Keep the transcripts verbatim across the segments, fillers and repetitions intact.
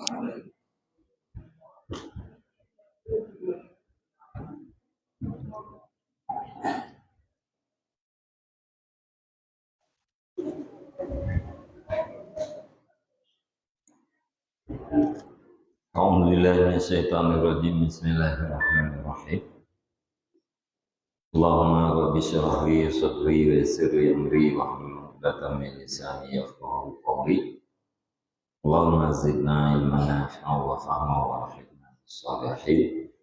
أعوذ بالله من الشيطان الرجيم. بسم الله الرحمن الرحيم. اللهم رب اشرح لي صدري ويسر لي أمري واحلل عقدة من لساني يفقهوا قولي. اللهم زدنا علما نافعا وفهما وألحقنا بالصالحين.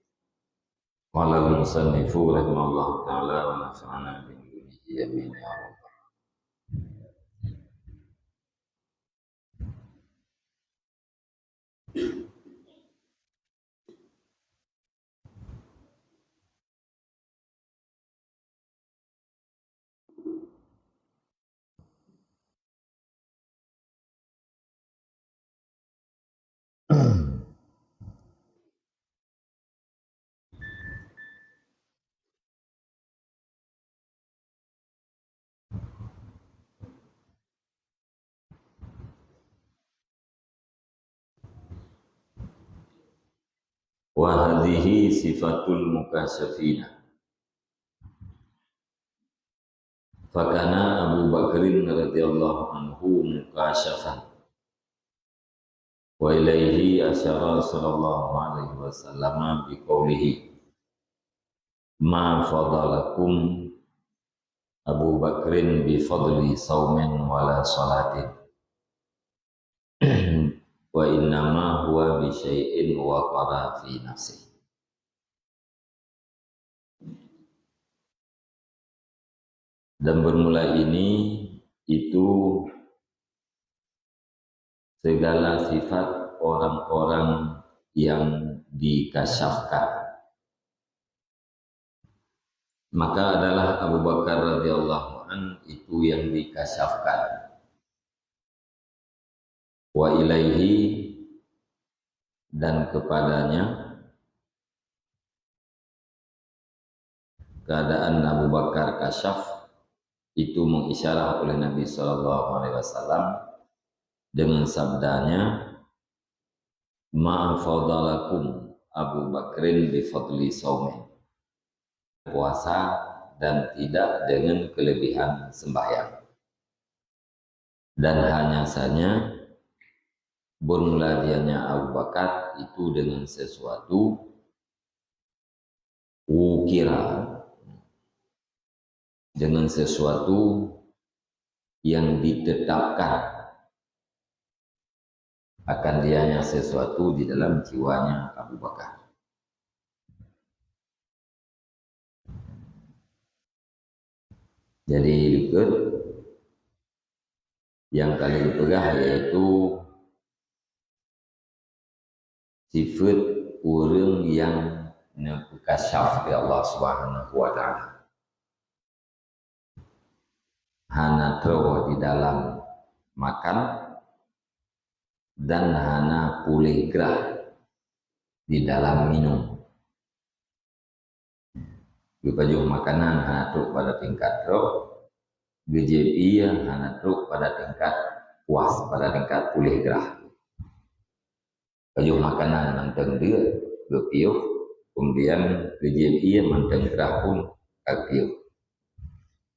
قال المصنف رحمه الله تعالى ونفعنا بعلومه آمين يا رب. Wa hadhihi sifatul mukasyafina. Fakana Abu Bakrin radhiyallahu anhu mukasyafan. Wa ilaihi asyara sallallahu alaihi wasallam biqaulihi, "Ma fadalakum Abu Bakrin bi fadli saumin wala salatin. Wa innama huwa bi syai'in waqara fi nafsi." Dan bermula ini, itu segala sifat orang-orang yang dikasyafkan. Maka adalah Abu Bakar radhiyallahu an itu yang dikasyafkan. Wa ilaihi, dan kepadanya, keadaan Abu Bakar kasyaf itu mengisyarah oleh Nabi sallallahu alaihi wasallam dengan sabdanya, "Ma fadalakum Abu Bakrin bi fadli saumin." Puasa dan tidak dengan kelebihan sembahyang. Dan hanya saja bermula dianya Abu Bakar itu dengan sesuatu wukira, dengan sesuatu yang ditetapkan akan dianya sesuatu di dalam jiwanya Abu Bakar. Jadi, likot nyang ka lheueh geupeugah, yaitu sifat ureuëng nyang neupeukasyaf lé Allah Subhanahu wa Ta'ala. Hana troe di dalam makan dan hana puléh grah di dalam minum. Geupajoh makanan hana trok pada tingkat troe, geujieb ié hana trok pada tingkat puas, pada tingkat puléh grah. Pajoh makanan mantong deuk, geupiôh, kemudian geujieb ié mantong grah pun ka piôh.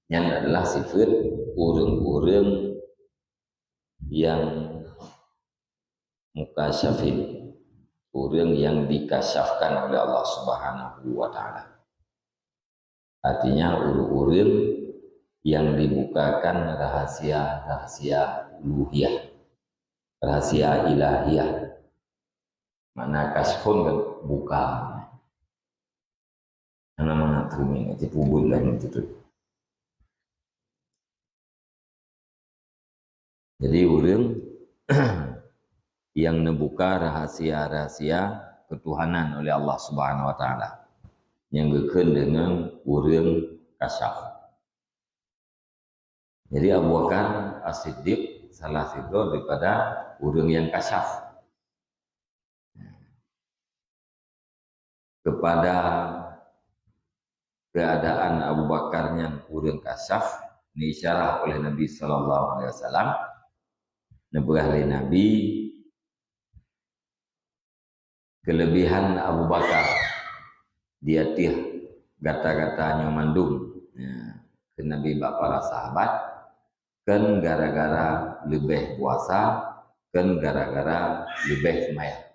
Nyan adalah sifat ureuëng-ureuëng nyang mukasyafin, ureuëng nyang dikasyafkan oleh Allah Subhanahu wa Ta'ala. Artinya, ureuëng-ureuëng nyang dibukakan rahasia-rahasia uluhiyah, rahasia ilahiyah. Makna kasyfun kan buka. Hana mangat keumieng, tapi pubut lah yang tutup. Jadi, ureuëng nyang neubuka rahasia-rahasia keutuhanan oleh Allah Subhanahu wa Ta'ala, nyang geukheun deungon ureuëng kasyaf. Jadi, Abu Bakar As-Siddiq salah sidroe daripada ureuëng nyang kasyaf. Kepada keadaan Abu Bakar nyan ureuëng kasyaf, neuisyarah oleh Nabi sallallahu alaihi wasallam, neupeugah lé Nabi, Keulebihan Abu Bakar di ateueh gata-gata nyoe mandum, ya, kheun Nabi bak para sahabat, kon gara-gara leubeh puasa, kon gara-gara leubeh seumayang.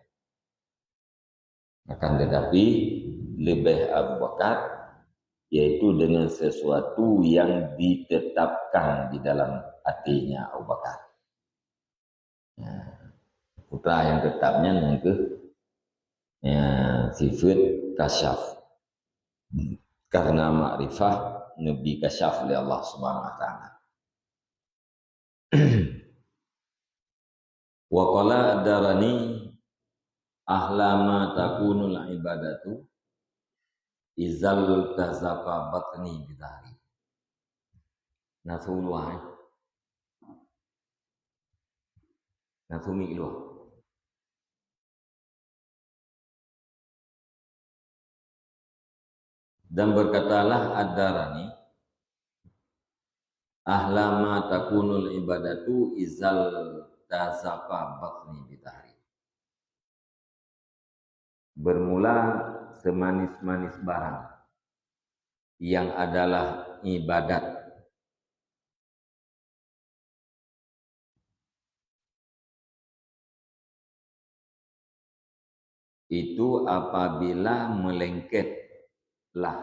Akan tetapi, leubeh Abu Bakar, yaitu dengan sesuatu yang ditetapkan di dalam hatinya Abu Bakar. Ya. Putra nyang teutap nyan nyang keuh, ya, sifeut kasyaf. Karena makrifah neubi kasyaf lé Allah Subhanahu wa Taala. Wa qala Ad-Darani, "Ahla ma takunul ibadatu izal tazafa batni bi dhahri." Na su luwah, eh? Na su mic luwah. Dan berkatalah Ad-Darani, "Ahla ma takunul ibadatu izal tazafa batni bi dhahri." Bermula semanis-manis barang yang adalah ibadat itu apabila melengketlah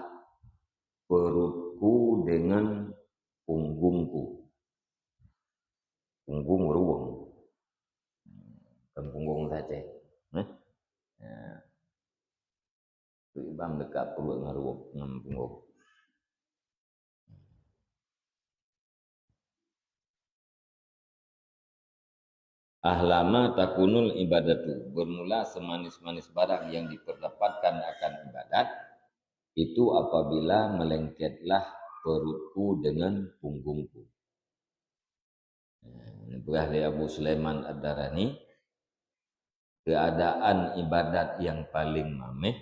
perutku dengan punggungku. Punggung ruweueng. Bukan punggung saja. Eh? Ya. Tu ibang dekat perut ngon ruweueng, ngon punggong. Ahla ma takunul ibadatu, bermula semanis-manis barang yang diperdapatkan akan ibadat, itu apabila melengketlah perutku dengan punggungku. Nah, neupeugah lé Abu Sulaiman Ad-Darani, keadaan ibadat yang paling mameh,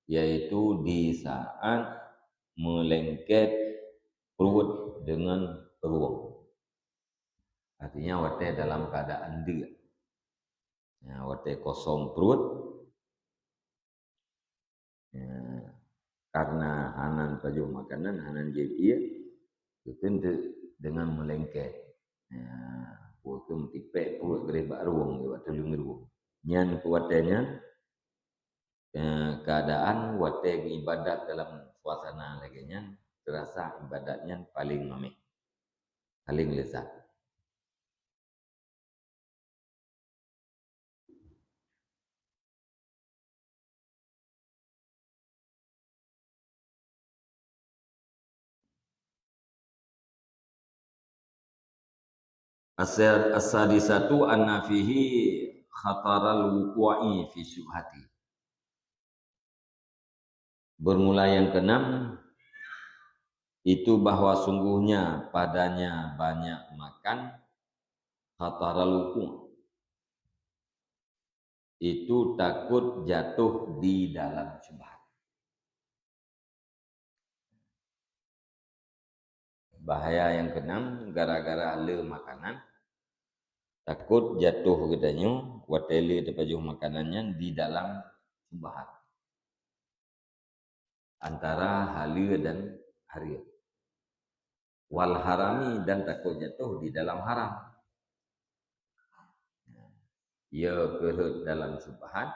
yaitu di saat melengket perut dengan ruweueng. Artinya, watée dalam keadaan deuk. Ya, watée kosong perut, ya, karena hana pajoh makanan, hana jieb ié, geukheun teuk dengan melengket. Ya, buet keu meutipék perut geureh bak ruweueng, bak tuleueng ruweueng. Nyan keu watée nyan, eh, keadaan watée geuibadat dalam suasana lagée nyan, teurasa ibadat nyan paleng mameh, paleng leuzat. As-, as-sadisatu anna fihi khataral wuqu'i fi syubhati. Bermula yang keenam, itu bahwa sungguhnya padanya banyak makan, khataral wuqu', itu takut jatuh di dalam syubhat. Bahaya nyang keenam, gara-gara le makanan, takot jatoh geutanyoe watée le tapajoh makanan nyan di dalam syubhat, antara haleue dan hareuem. Wal harami, dan takot jatoh di dalam haram. Ya, keureuet dalam syubhat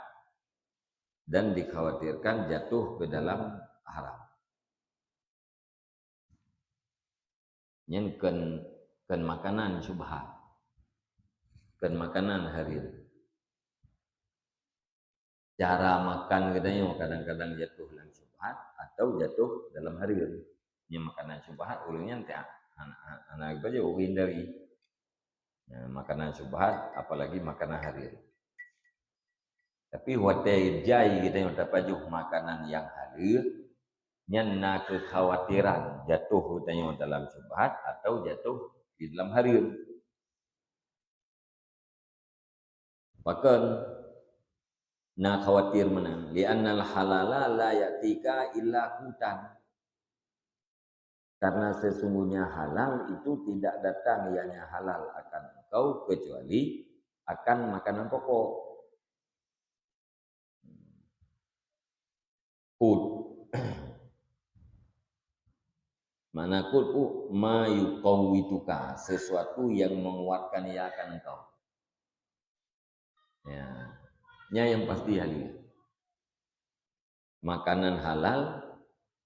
dan dikhawatirkan jatuh ke dalam haram. Nyan kon, kon makanan syubhat, kon makanan hareuem. Cara makan geutanyoe kadang-kadang jatuh lam syubhat atau jatuh dalam hareuem. Nyan makanan syubhat, ureuëng nyan tak hana, hana, hana geupajoh, ureuëng hindari. Nah, makanan syubhat, apalagi makanan hareuem. Tapi watée jai geutanyoe tapajoh makanan nyang haleue, nyan na keukhawatiran jatuh geutanyoe dalam syubhat atau jatuh di dalam hareuem. Pakon na khawatir meunan? Li'annal halala la ya'tika illa qutan. Karena sesungguhnya halal itu tidak datang ianya halal akan engkau kecuali akan makanan pokok. Qut. Makna qut, qut, ma yuqawwituka, sesuatu yang menguatkan ia akan engkau. Ya. Nyan nyang pasti halal. Makanan halal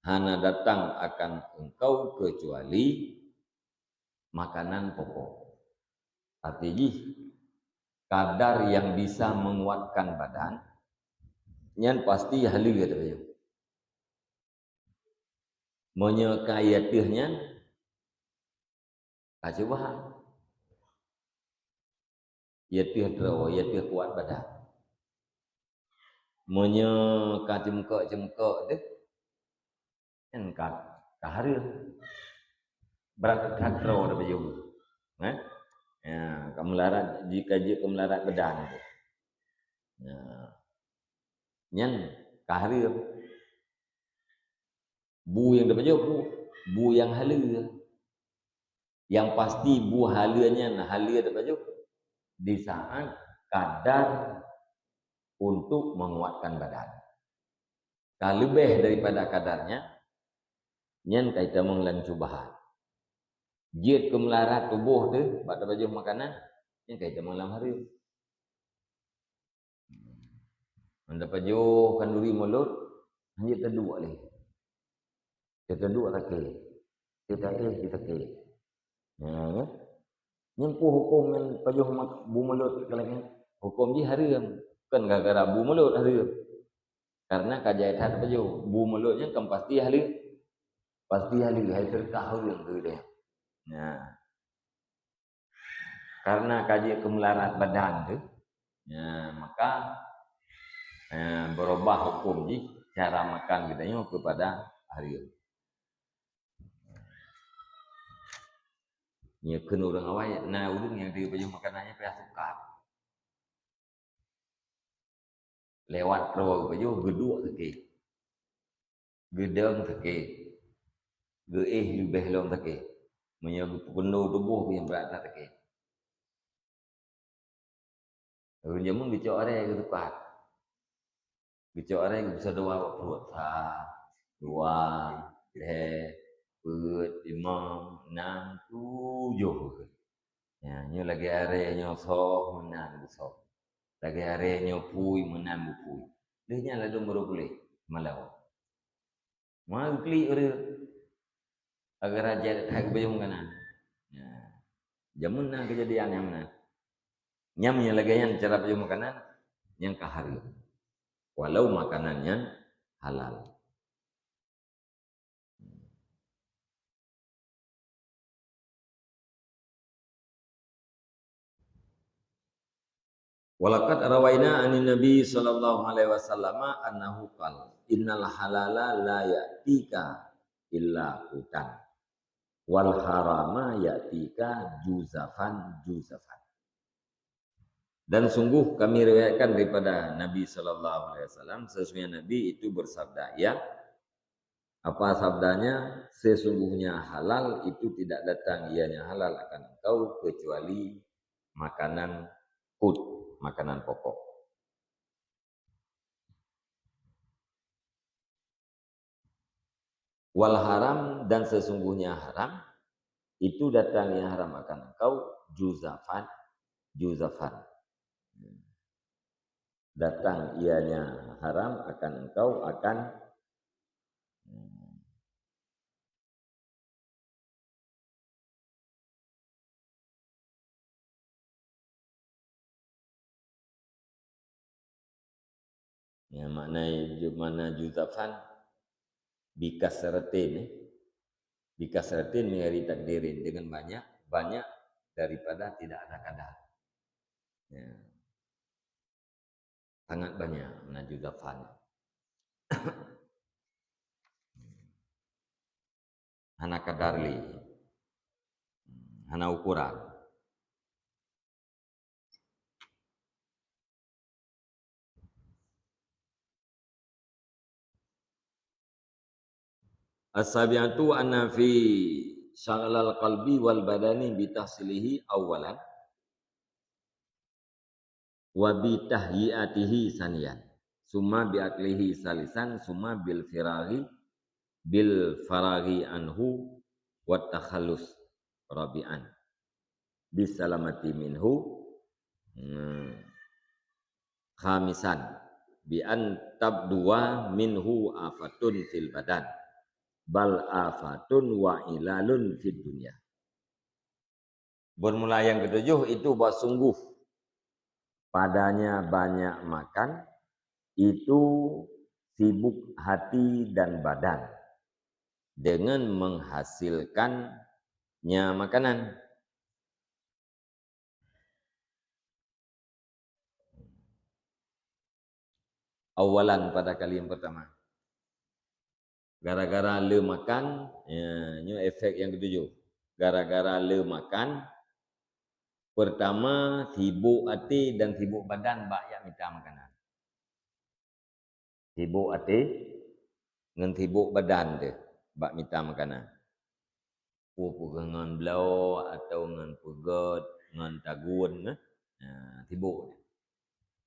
hana datang akan engkau kecuali makanan pokok. Arti jih, kadar yang bisa menguatkan badan, nyan pasti halal, kata beliau. Meunyoe ka ié teuh nyan, ka cubahan. Ié teuh droe, ié teuh kuat badan. Meunyoe ka ceumkok-ceumkok teuh, nyan ka, ka hareuem. Brat that droe tapajoh. Eh? Ya, ka meularat, jika jeuet keu meularat badan tu. Ya. Nyan ka hareuem. Bu nyang tapajoh bu, bu nyang halal. Yang pasti bu halal nyan halal tapajoh di saat kadar untuk menguatkan badan. Ka leubeh daripada kadarnya, nyan ka itamong lam cubahan. Jeuet keu meularat tuboh teuh bak tapajoh makanan, nyan ka itamong lam hareuem. Nyan tapajoh khanduri mulod, hanjeuet taduek lé. Teuduek takée. Teutakée, teutakée. Ya, kan? Nyan peue huköm nyan pajoh mak-, bu mulod kaleng nyan? Huköm jih hareuem. Kon gara-gara bu mulod hareuem. Karena ka jai that pajoh. Bu mulod nyan kan pasti halal. Pasti halal, hai teuka hareuem keu dia. Ya. Karena ka jeuet keu meularat badan tu, ya, maka, eh, berubah huköm jih cara makan geutanyoe keupada hareuem. Nyoe kheun ureuëng awai, na ureuëng nyang dipajoh makanan nyan payah tukat. Lewat droe geupajoh geuduek sakét. Geudong sakét. Geuéh leubeh lom sakét. Meunyoe geupeukundo tuboh pih brat that sakét. Ureuëng jameun geucok aré geutukat. Geucok aré geupeusadowa bak pruet. Sa, dua, lhée, peuet, limong, nam, tujoh. Ya, nyoe lagée aré nyoe soh meunan beusoh. Lagée aré nyoe pui meunan beupui. Lheueh nyan ladôm baru puléh malam. Ma geuklik ureuëng. Agar raja that geupajoh makanan. Ya. Jameun na keujadian nyang meunan. Nyang meunyoe lagée nyan cara pajoh makanan, nyang ka hareuem. Walau makanan nyan halal. Walaqad rawaina anin Nabi sallallahu alaihi wasallam annahu qala, "Innal halala la ya'tika illa qutan, wal harama ya'tika juzafan juzafan." Dan sungguh kami riwayatkan daripada Nabi sallallahu alaihi wasallam, sesungguhnya Nabi itu bersabda, ya, apa sabdanya, sesungguhnya halal itu tidak datang ianya halal akan engkau kecuali makanan qut, makanan pokok. Wal haram, dan sesungguhnya haram, itu datang yang haram akan engkau juzafan, juzafan. Datang ianya haram akan engkau akan Ya, makna, makna juzafan bikasratin, eh. Bikasratin min ghairi takdirin, dengan banyak, banyak daripada tidak ada kadar. Ya. Sangat banyak makna juzafan. Hana kadar lé. Hana ukuran. As-sabi'atu anna fi syaghlal qalbi wal badani bi tahsilihi awwalan wa bi tahyiatihi saniyan. summa bi aklihi salisan, summa bil firaghi, bil faraghi anhu wat takhallus rabi'an, bis salamati minhu, hmm, khamisan, bi an tabduwa minhu afatun fil badan, bal afatun wa ilalun fid dunya. Bermula yang ketujuh itu bahwa sungguh padanya banyak makan itu sibuk hati dan badan dengan menghasilkannya makanan. Awalan, pada kali yang pertama. Gara-gara le makan, ya, nyoe efek yang ketujuh. Gara-gara le makan, pertama sibuk até dan sibuk badan bak jak mita makanan. Sibuk até ngon sibuk badan teuh bak mita makanan. Peue-peue ngon bloe atau ngon peugöt, ngon tagun, eh. Ha, sibuk.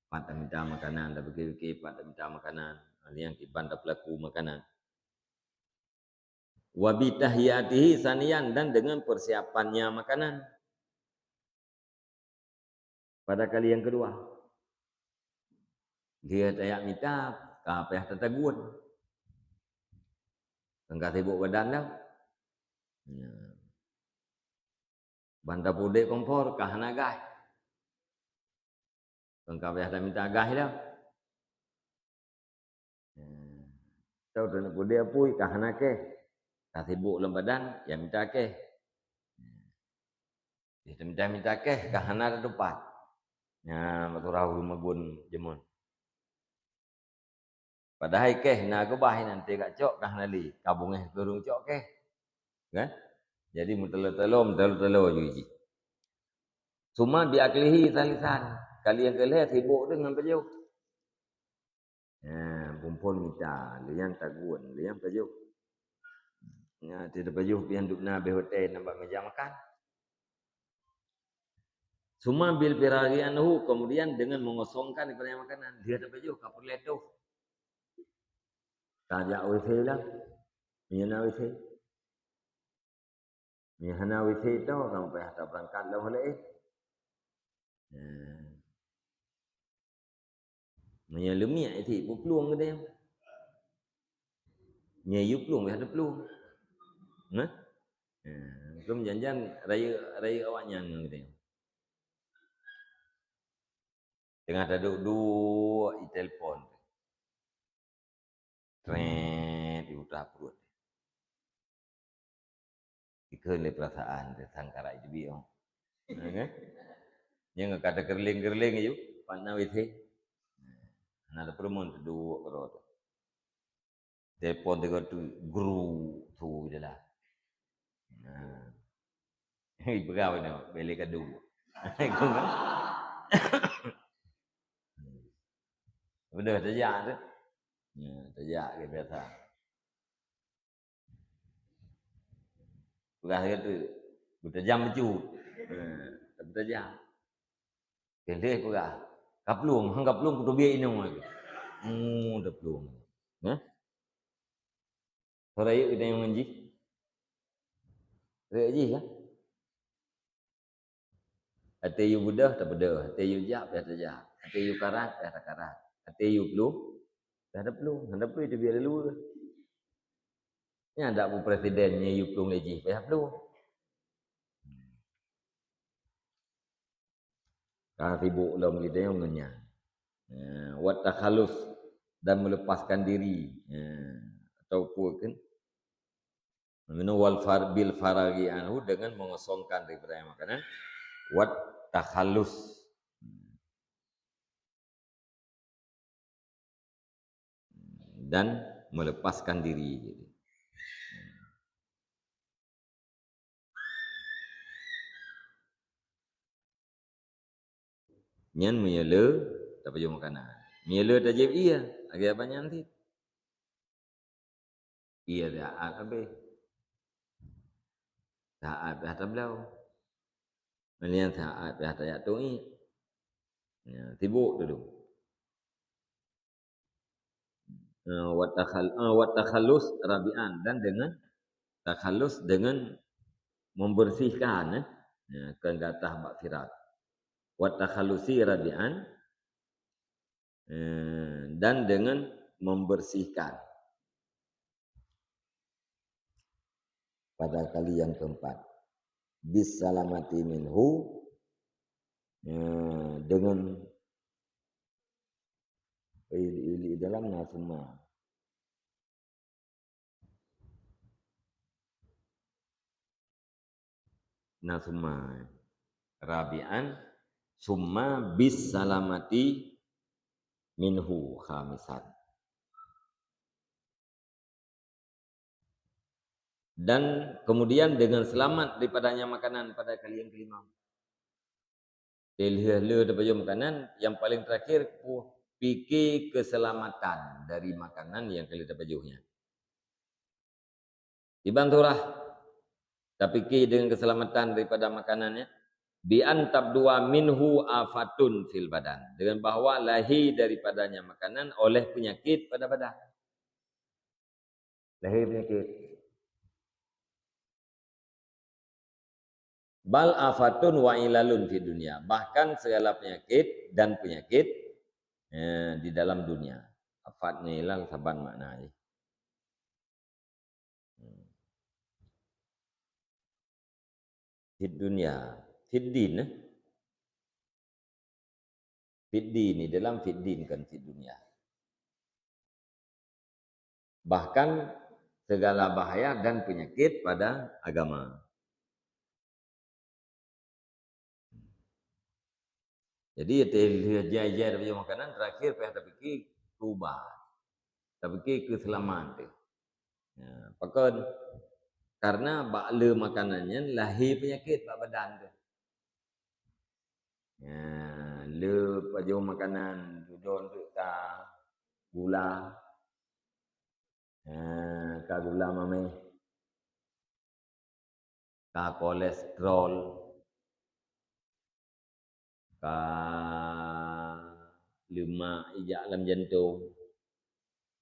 Pat tamita makanan, tapike-pike pat tamita makanan. Nyang kiban tapeulaku makanan. Wa bi tahiyatihi saniyan, dan dengan persiapannya makanan. Pada kali yang kedua. Dia tajak mita, ka payah tatagun. Teuka sibuk badan dah. Ya. Ban tapeuudép kompor, ka hana gas. Teuka payah tamita gas dah. Hmm. Tau teuneuk peudeh apui, ka hana keh. Ka sibuk lam badan, ya mita keh. Hmm. Di mita-mita keh, ka hana tatupat. Nyan, bak turah ureueng magun jameun. Padahai keh na keubah inan, teuka cok ka hana lé, ka beungéh keu ureueng cok keh. Kan? Jadi, meuteulo-teulo, meuteulo-teulo ju jih. Summa bi aklihi salisan. Kali nyang keu lhèe sibuk teuh ngon pajoh. Ha, phon-phon mita, lheuh nyan tagun, lheuh nyan pajoh. Nyan, teuh tapajoh pian dum na bèe watèe nyan bak meuja makan. Summa bil firaghi anhu, kemudian dengan mengosongkan daripada makanan, lheuh tapajoh, ka peureulèe toh. Tajak WC lah. Meunyoe na WC. Meunyoe hana WC toh, ka payah tabeurangkat lom laén. Nah. Meunyoe leumiek cit, peuplueng geutanyoe. Meunyoe yue plueng, payah taplueng. Nah. Nah, keu meujan-jan rayeuk, rayeuk awaknyan ngon geutanyoe. Teungoh taduek-duek, itelepon. Trét, ibuta pruet. Ikheun lé peurasaan, teusangka rak jiteubiet, oh. Nah, kan? Nyang ka teukeureuléng-keureuléng aju, pat na WC. Nah, na teupeureumeun teuduek keudroe teuh. Telepon tiga tu, gru, tu je lah. Nah. Hei, peugah beuna, bèk lé kadu. Beudôh tajak tu. Ya, tajak ke biasa. Peugah lagèe tu, beutajam bacut. Ha, beutajam. Keu lheueh peugah, "Kaplueng, han kaplueng, kuteubiet inong lagèe." Oh, taplueng. Nah. Soe rayeuk geutanyoe ngon jih? Rayeuk jih kan? Até yue beudôh, tabeudôh. Até yue jak, payah tajak. Até yue karat, payah takarat. Até yue plueng, payah taplueng. Hana taplueng, teubiet lé luweue. Nyan dak bu presiden nyang yue plueng lé jih, payah plueng. Ka sibuk lom geutanyoe ngon nyan. Ya, wat takhalus dan melepaskan diri. Ya, atau peue kan? Minhu wal far-, bil faraghi anhu, dengan mengosongkan daripada makanan, wat takhalus, dan melepaskan diri. Nyan meunyoe le tapajoh makanan. Meunyoe le tajieb ie, lagèe abang nyan cit. Ie saát habéh. Saát payah tabloe. Meunyoe saát payah tajak tueng ie. Nyan, sibuk tu. Eh, wa takhal-, eh, wa takhallus rabi'an, dan dengan takhallus, dengan membersihkan, eh. Ya, kan gatal bak firak. Wa takhallusi rabi'an, eh, dan dengan membersihkan. Pada kali yang keempat. Bis salamati minhu, eh, dengan, eh, di, di dalam nasuma. Nah, summa. Rabi'an, summa bis salamati minhu khamisan. Dan kemudian dengan selamat daripadanya makanan pada kali yang kelima. Lheueh le tapajoh makanan, yang paling terakhir, pu-, pikir keselamatan dari makanan yang kali tapajoh nyan. Iban surah, tapikir dengan keselamatan daripada makanan nyan, bi an tabdua minhu afatun fil badan, dengan bahwa lahir daripadanya makanan oleh penyakit pada badan. Lahir penyakit. Bal afatun wa ilalun fid dunya. Bahkan segala penyakit dan penyakit, eh, di dalam dunia. Afat ngon ilal saban makna jih. Hmm. Fid dunya. Fid din, eh? Fid din, di dalam fid din, kan fid dunya. Bahkan segala bahaya dan penyakit pada agama. Jadi, lheueh jai-jai tapajoh makanan, terakhir payah tapikir keu ubat. Tapikir keu seulamat teuh. Ya, pakon? Karena bak le makanan nyan lahé peunyakét bak badan teuh. Ya, le pajoh makanan, dudoe teuk ka gula. Ha, ka gula mamèh, ka kolesterol, ka leumak ijak lam jantong,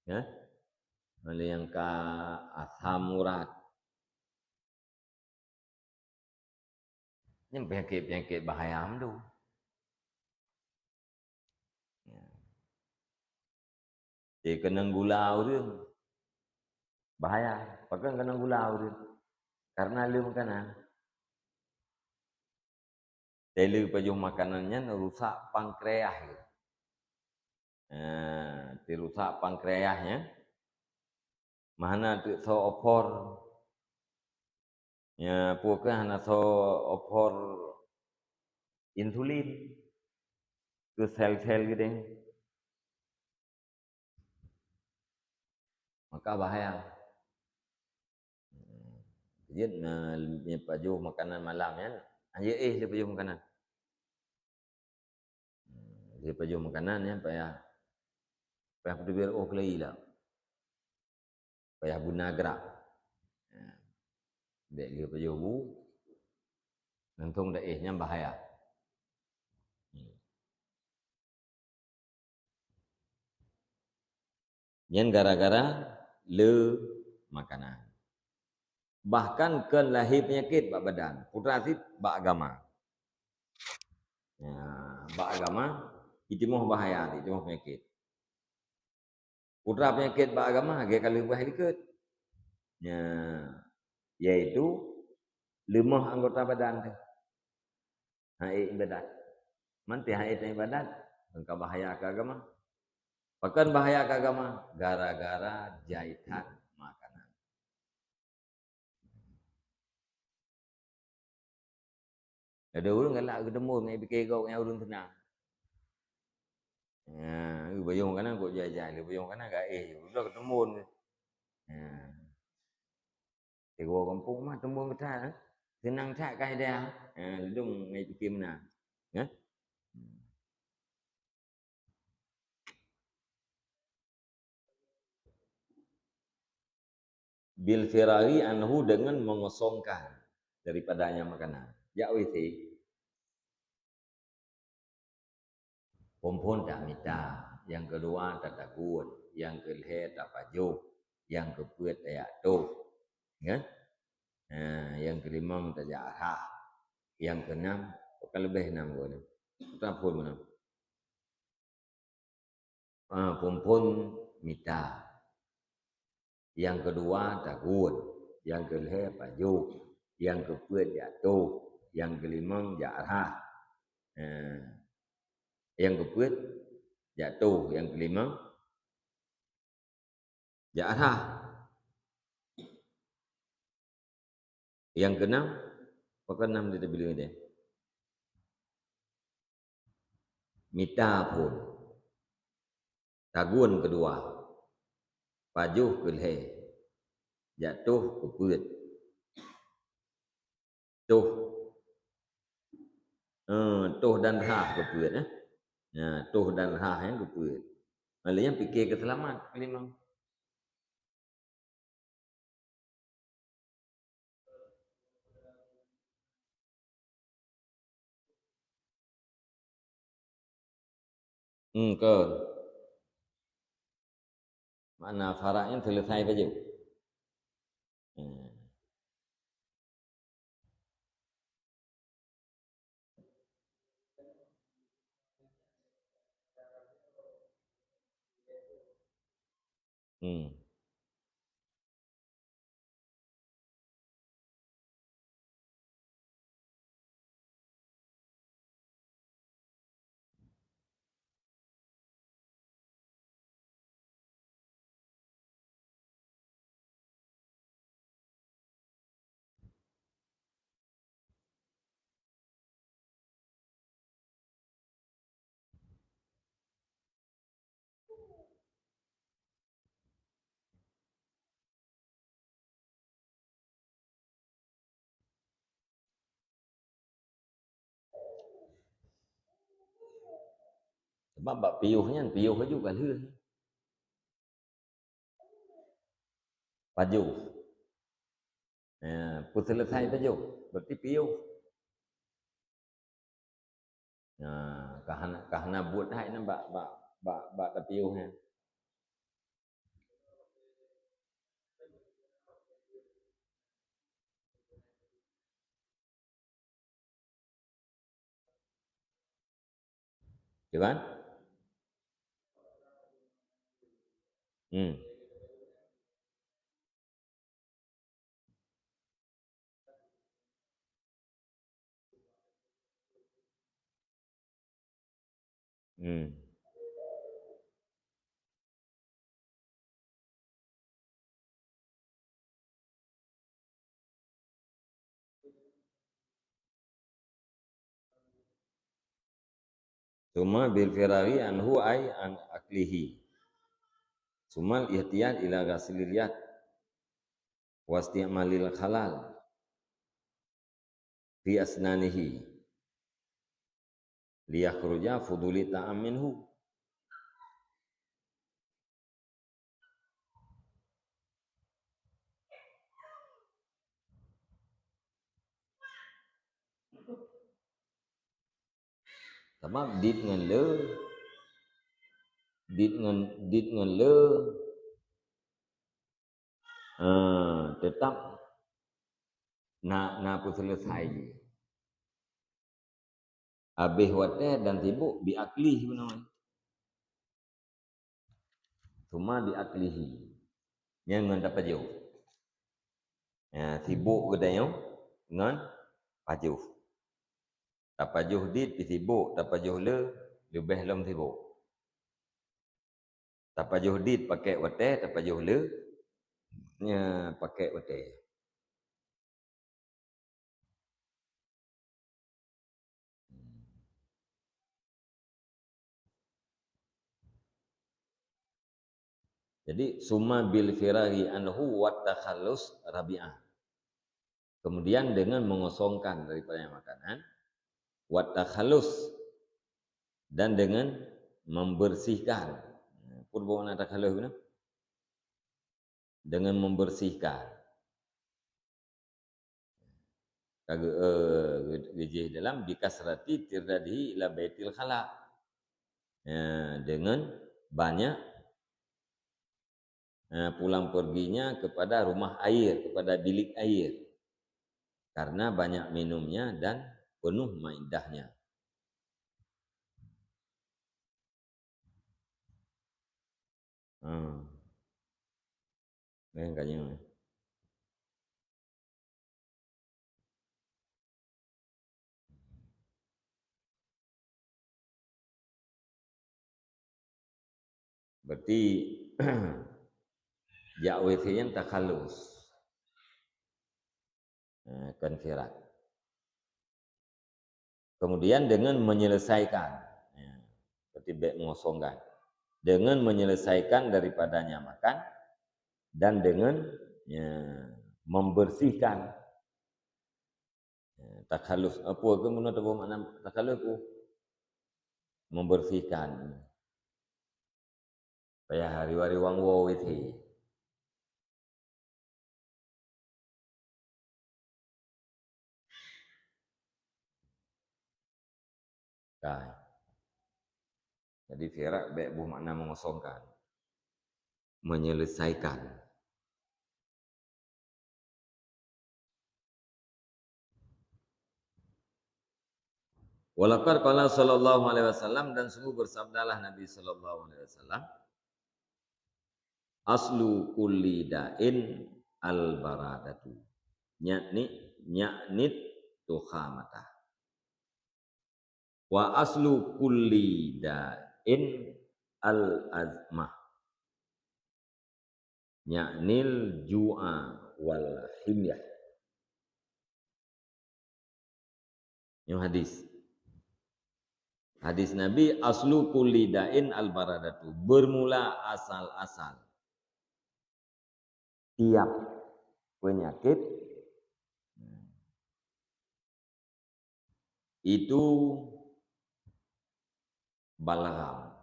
ya. Ada nyang ka asam urat. Nyan peunyakét-peunyakét bahaya mandum. Ya. Jadi keunong gula ureueng bahaya. Pakon keunong gula ureueng? Karena le makanan. Teuleue pajoh makanan nyan rusak pankreas. Nah, teurusak pankreas nyan. Meuhana teuk soe opor. Ya, peue keuh hana soe opor insulin keu sel-sel geude. Maka bahaya. Jeuet na, lheueh pajoh makanan malam nyan, han jeuet éh lheueh pajoh makanan. Lheueh pajoh makanan nyan payah, payah peuteubiet oh keulayi lam. Payah beuna grak. Bèk lheueh pajoh bu, mantong daéh nyan bahaya. Nyan gara-gara le makanan. Bahkan kon lahé peunyakét bak badan, putra cit bak agama. Ya, bak agama, jitimoh bahaya, jitimoh peunyakét. Putra peunyakét bak agama, lagèe ka lheueh bah likot. Ya, yaitu leumoh anggota badan teuh. Hana ék ibadat. Mantong hana ék ibadat, maka bahaya keu agama. Pakon bahaya keu agama? Gara-gara jai that makanan. Ada ureueng galak geuteumbon ngon pike gob nyang ureueng seunang. Ha, pajoh makanan kok jai-jai, pajoh makanan gaéh, udah geuteumbon. Ha. Sigoe gampông mah teumbon that, eh. Seunang that ka idéh. Eh, leudong ngai pike meunan. Eh? Bil firaghi anhu, dengan mengosongkan daripadanya makanan. Jak W C. Phôn-phôn tak mita, nyang keudua tatagun, nyang keu lhèe tapajoh, nyang keu peuet tajak toh. Kan? Ha, nyang keu limong tajak rhah. Nyang keu nam, pakon leubeh nam geuh nyan. Taphon meunan. Ah, phon-phon mita. Nyang keudua tagun, nyang keulhèe pajoh, nyang keupeuet jak toh, nyang keulimong jak rhah. Eh, nyang keupeuet jak toh, nyang keulimong jak rhah. Nyang keunam, pakon nam di tabili deh? Mita phon. Tagun keudua. Pajoh keulhèe. Jak toh keupeuet. Toh. Eh, toh dan rhah keupeuet, eh. Nah, toh dan rhah nyang keupeuet. Lheuh nyan pike keu seulamat keulimong. Hmm, kon. Makna farak nyan seuleusai pajoh. Hmm. Hmm. Sebab bak piôh nyan, piôh laju ka lheueh. Pajoh. Ya, peuseuleusai pajoh, berarti piôh. Nah, ka hana, ka hana buet hai nyan bak, bak, bak, bak tapiôh nyan. Cuba? Hmm. Hmm. Tsumma bil firaghi anhu ay an aklihi. Tsummal ihtiyat ila ghaslil yad wa isti'malil khalal fi asnanihi liyakhruja fuduli ta'am minhu. Sabab dit ngon le, dit ngon, dit ngon le, eh, tetap na, na peuseuleusai jih. Habéh watée dan sibok bi akli bunoe. Tsumma bi aklihi. Nyan ngon tapajoh. Ya, sibok geutanyoe ngon pajoh. Tapajoh dit pi sibok, tapajoh le leubeh lom sibok. Tapajoh dit pakék watée, tapajoh le, ya, pakék watée. Jadi, tsumma bil firaghi anhu wat takhallus rabi'ah. Kemudian dengan mengosongkan daripadanya makanan, wat takhallus, dan dengan membersihkan. Peue makna takhallus nyan? Dengan membersihkan. Ka geu-, eh, geu-, geujih dalam bi kasrati tirdadihi ila baitil khala. Ya, dengan banyak eh, pulang perginya kepada rumah air, kepada bilik air. Karena banyak minumnya dan penuh maidahnya. Hmm. Lain ka nyoe. Berarti jak W C nyan takhallus. Eh, kon firak. Kemudian dengan menyelesaikan, ya, berarti bèk mengosongkan. Dengan menyelesaikan daripadanya makan dan dengan, ya, membersihkan. Ya, takhallus. Apa ke meunan teupeue makna takhallus tu? Membersihkan. Payah riwang-riwang woe isi. Kai. Jadi, firak bèk boh makna mengosongkan. Menyelesaikan. Walaqad qala sallallahu alaihi wasallam, dan sungguh bersabdalah Nabi sallallahu alaihi wasallam, "Aslu kulli da'in al-baradatu." Yakni, yakni tukhamata. "Wa aslu kulli da'in al-azmah." Yaknil ju'a wal himyah. Nyoe hadis. Hadis Nabi, "Aslu kulli da'in al-baradatu." Bermula asal-asal tiap penyakit itu balgham.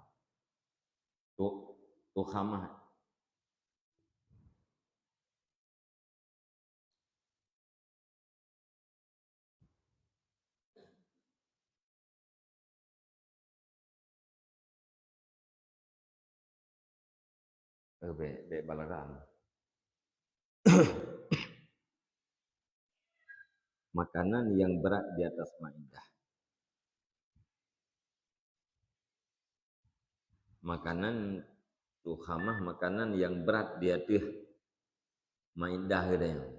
Tu, tukhamah. Eh, bèk, bèk balgham. Makanan yang berat di atas maidah. Makanan tukhamah, makanan yang berat di ateueh maidah geutanyoe.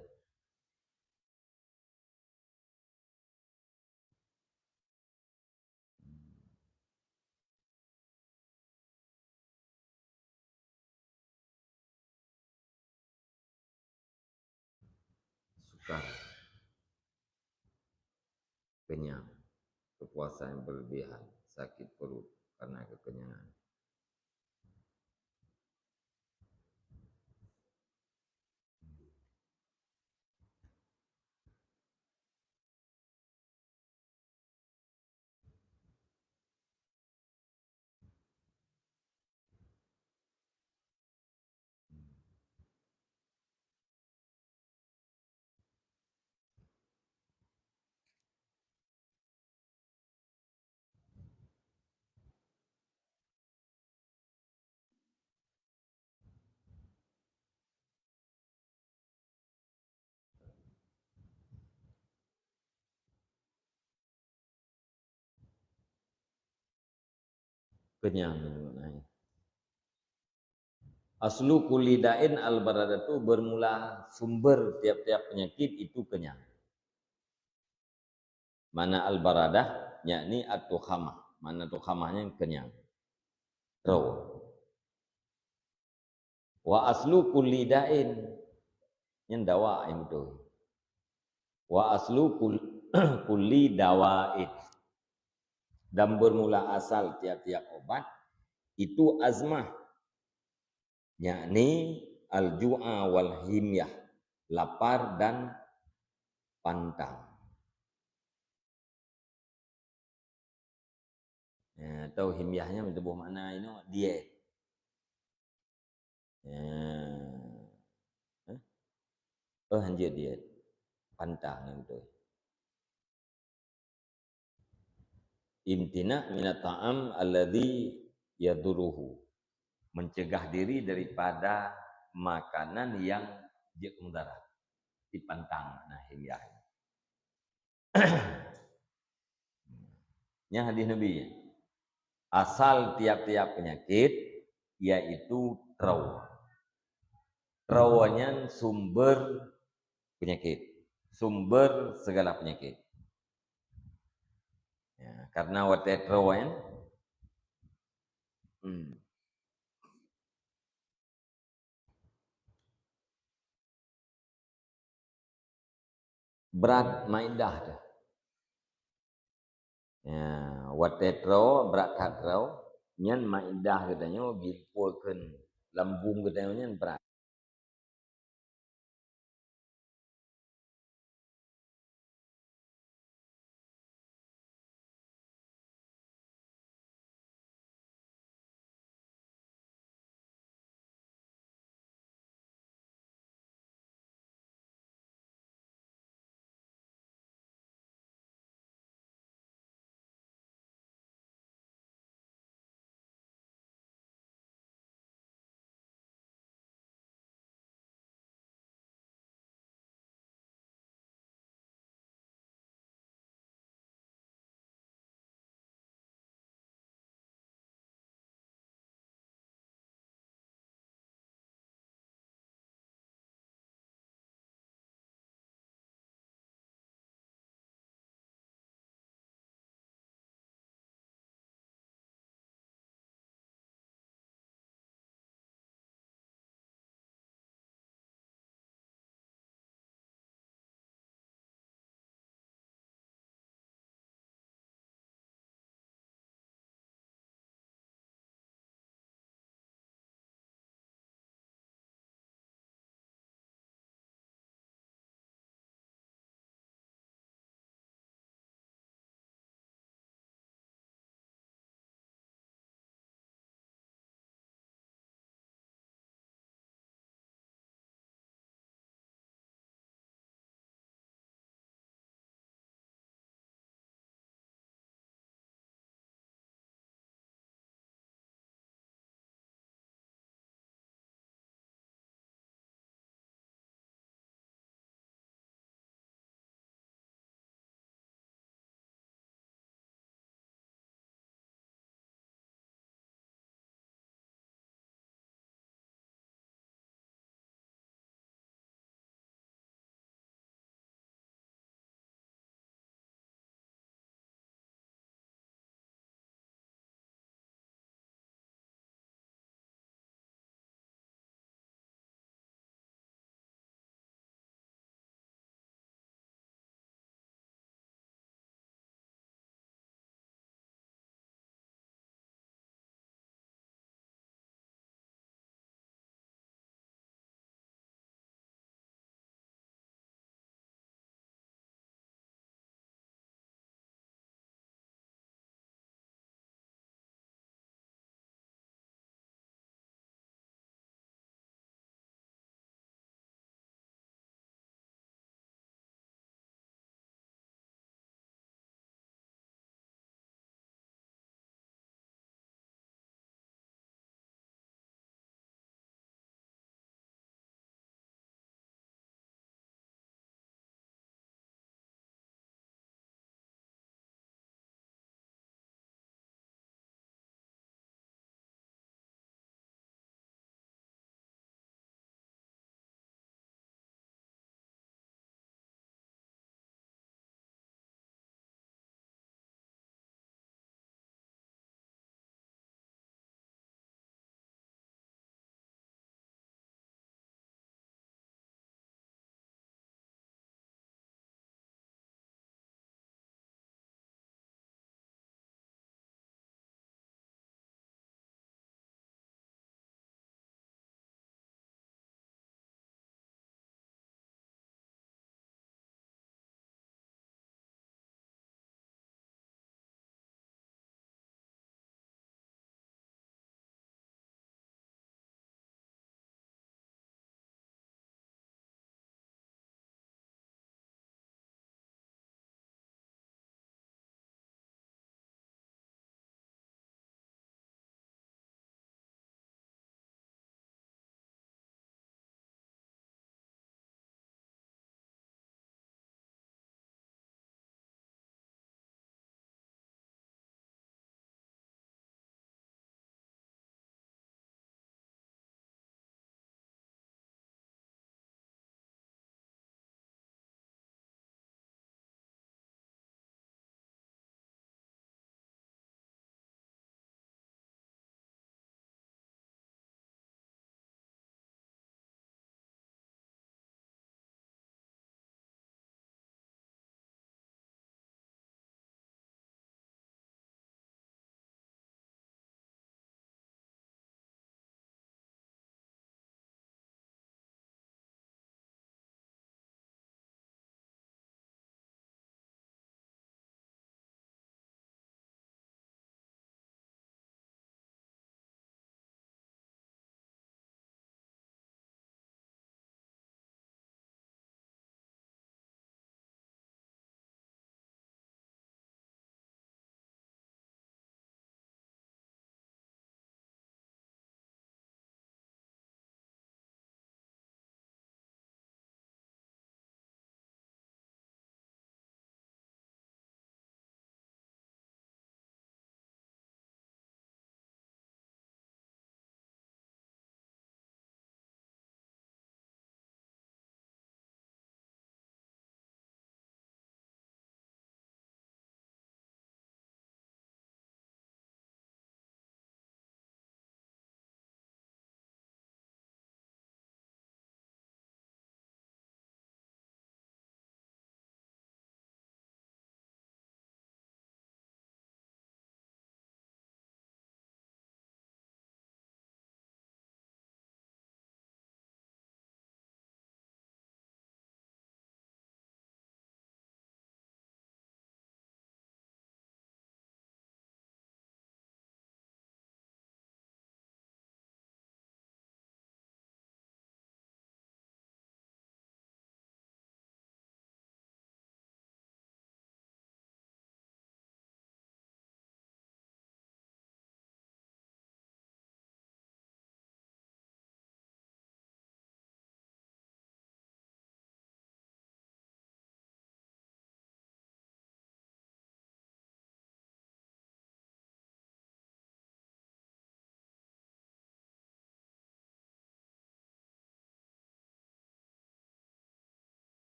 Sukar. Kenyang. Kepuasan yang berlebihan. Sakit perut karena kekenyangan. Kenyang maknanya. Aslu kulli da'in al-baradatu, bermula sumber tiap-tiap penyakit itu kenyang. Makna al-baradah, yakni at-tukhamah. Makna tukhamah nyan kenyang. Rawa. Wa aslu kulli da'in. Nyan dawa nyang beutôi. Wa aslu kul-, kulli dawa'in. Dan bermula asal tiap-tiap obat itu azmah, yakni al-ju'a wal himyah, lapar dan pantang. Eh, atau himyah nyan meutuboh makna inoe diet. Eh, eh? Oh, hanjeuet diet. Pantang nyan beutôi. Imtina' minat ta'am alladzi yadurruhu. Mencegah diri daripada makanan nyang jeuet keu mudarat. Dipantang, nah, hingga. Nyan hadis Nabi. Asal tiap-tiap penyakit yaitu troe. Troe nyan sumber penyakit, sumber segala penyakit. Ya, karena watèe troe nyan, hmm, brat maidah teuh. Ya, watèe troe, brat that troe, nyan maidah geutanyoe, geumpue kheun lambung geutanyoe nyan brat.